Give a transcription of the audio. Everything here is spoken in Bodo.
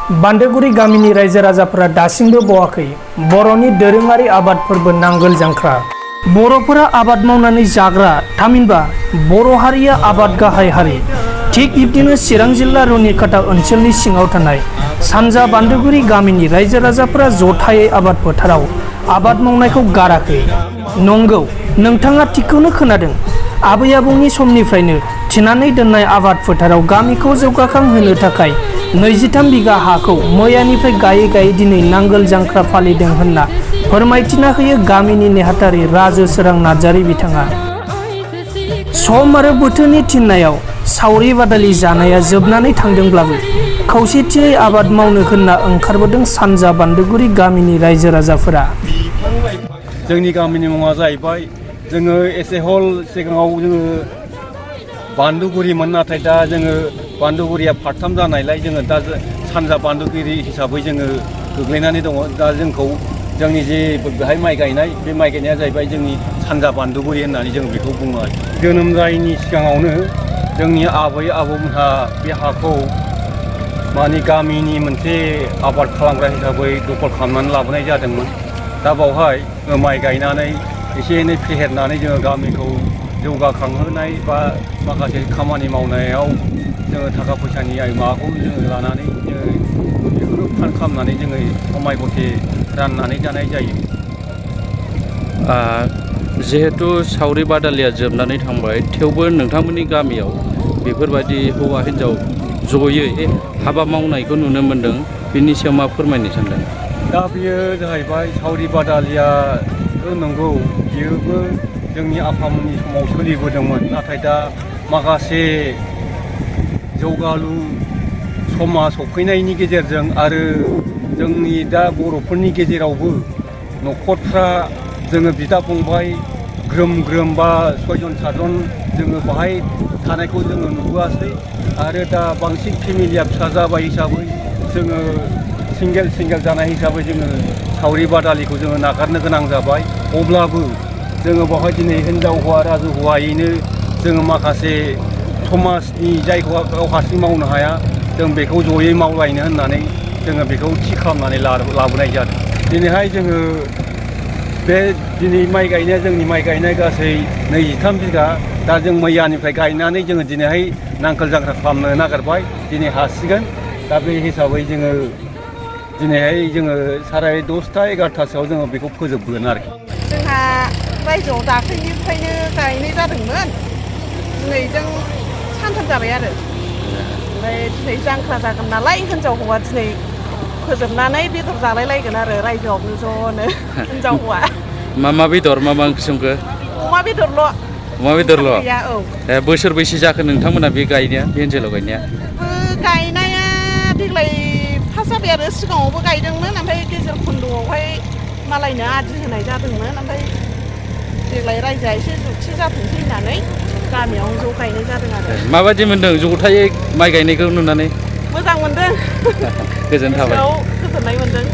बान्दोगुरि गामिनि रायजो राजाफोरा दासिमबो बावाखै बर'नि दोरोङारि आबाद फोरबो नांगोल जांख्रा। बर'फोरा आबाद मावनानै जाग्रा थामहिनबा बर' हारिया आबाद गाहाय हारि। थिग बिब्दिनो चिरां जिल्ला रुनिकाटा ओनसोलनि सिङाव थानाय सानजा बान्दोगुरि गामिनि रायजो राजाफोरा जथायै आबाद फोथाराव आबाद मावनायखौ गाराखै। नंगौ, नोंथाङा थिगखौनो खोनादों। आबै आबौनि समनिफ्रायनो थिनानै दोननाय आबाद फोथाराव गामिखौ जौगाखां होनो थाखाय 23 बिगा हाखौ मैयानिफ्राय गायै गायै दिनै नांगोल जांख्रा फालिदों होनना फोरमायथिना होयो गामिनि नेहाथारि राजु सोरां नार्जारी बिथाङा। सम आरो बोथोरनि थिननायाव सावरि बादालि जानाया जोबनानै थांदोंब्लाबो खौसेथियै आबाद मावनो होनना ओंखारबोदों सानजा बान्दोगुरि गामिनि रायजो राजाफोरा। जोंनि गामिनि मुङा जाहैबाय जोङो एसे हल सिगाङाव जोङो बान्दोगुरिमोन, नाथाय दा जोङो बान्दोगुरिया फारथाम जानायलाय जोङो दा सानजा बान्दोगुरि हिसाबै जोङो गोग्लैनानै दङ। दा जोंखौ जोंनि जे बेहाय माइ गायनाय, बे माइ गायनाया जाहैबाय जोंनि सानजा बान्दोगुरि होननानै जों बेखौ बुङो आरो। जोनोम जायैनि सिगाङावनो जोंनि आबै आबौमोनहा बे हाखौ माने गामिनि मोनसे आबाद खालामग्रा हिसाबै दखल खालामनानै लाबोनाय जादोंमोन। दा बावहाय माइ गायनानै एसे एनै फेहेरनानै जोङो गामिखौ जौगाखांहोनाय बा माखासे खामानि मावनायाव जोङो थाखा फैसानि माबाखौ जोङो लानानै जोङो बेखौनो फान खालामनानै जोङो समाय गथे राननानै जानाय जायो। जिहेतु सावरि बादालिया जोबनानै थांबाय, थेवबो नोंथांमोननि गामियाव बेफोरबायदि हौवा हिन्जाव जयै हाबा मावनायखौ नुनो मोन्दों। बिनि सायाव मा फोरमायनो सानदों? दा बियो जाहैबाय सावरि बादालियाथ' नंगौ, बियोबो जोंनि आफामोननि समाव सोलिबोदोंमोन। नाथाय दा माखासे जौगालु समाज सफैनायनि गेजेरजों आरो जोंनि दा बर'फोरनि गेजेरावबो न'खरफ्रा जोङो बिदा फंबाय ग्रोम ग्रोम बा 6 जन 7 जन जोङो बाहाय थानायखौ जोङो नुबोआसै। आरो दा बांसिन फेमिलिया फिसा जाबाय हिसाबै जोङो सिंगेल जानाय हिसाबै जोङो सावरि बादालिखौ जोङो नागारनो गोनां जाबाय। अब्लाबो जोङो बावहाय दिनै हिन्जाव हौवा राजु हौवायैनो जोङो माखासे समाजनि जायखौ गाव हारसिं मावनो हाया, जों बेखौ जयै मावलायनो होननानै जोङो बेखौ थि खालामनानै लाबोनाय जादों। दिनैहाय जोङो बे दिनै माइ गायनाया जोंनि माइ गायनाय गासै 23 बिगा। दा जों मैयानिफ्राय गायनानै जोङो दिनैहाय नांगोल जांख्रा खालामनो नागिरबाय, दिनै हासिगोन। दा बे हिसाबै जोङो दिनैहाय जोङो 10:30 11:00सोआव जोङो बेखौ फोजोबगोन आरोखि। जोंहा रायजोआव दाख्लैनिफ्रायनो गायनाय जादोंमोन, दिनैजों सानथाम जाबाय आरो। ओमफ्राय दिनै जांख्रा जागोन नालाय हिन्जाव हौवा दिनै फोजोबनानै बेदर जालायलायगोन आरो रायजोआवनो ज'नो हिन्जाव हौवा। मा बेदर, मा ओंख्रि संखो? अमा बेदरल'। अमा बेदरल'? गैया, औ। बोसोरबैसे जाखो नोंथांमोना बे गायनाया, बे ओनसोलाव गायनाया? गायनाया देग्लाय फार्स्ट जाबाय आरो। सिगाङावबो गायदोंमोन, ओमफ्राय गेजेर खन्द'आवहाय मालायनो आदि होनाय जादोंमोन। ओमफ्राय देग्लाय रायजोआ एसे जुक्ति जाथोंसै होननानै गामियावनो ज' गायनाय जादों आरो। माबायदि मोन्दों जथायै माइ गायनायखौ नुनानै? मोजां मोनदों। गोजोन थाबाय। गोसोआव गोजोननाय मोन्दों।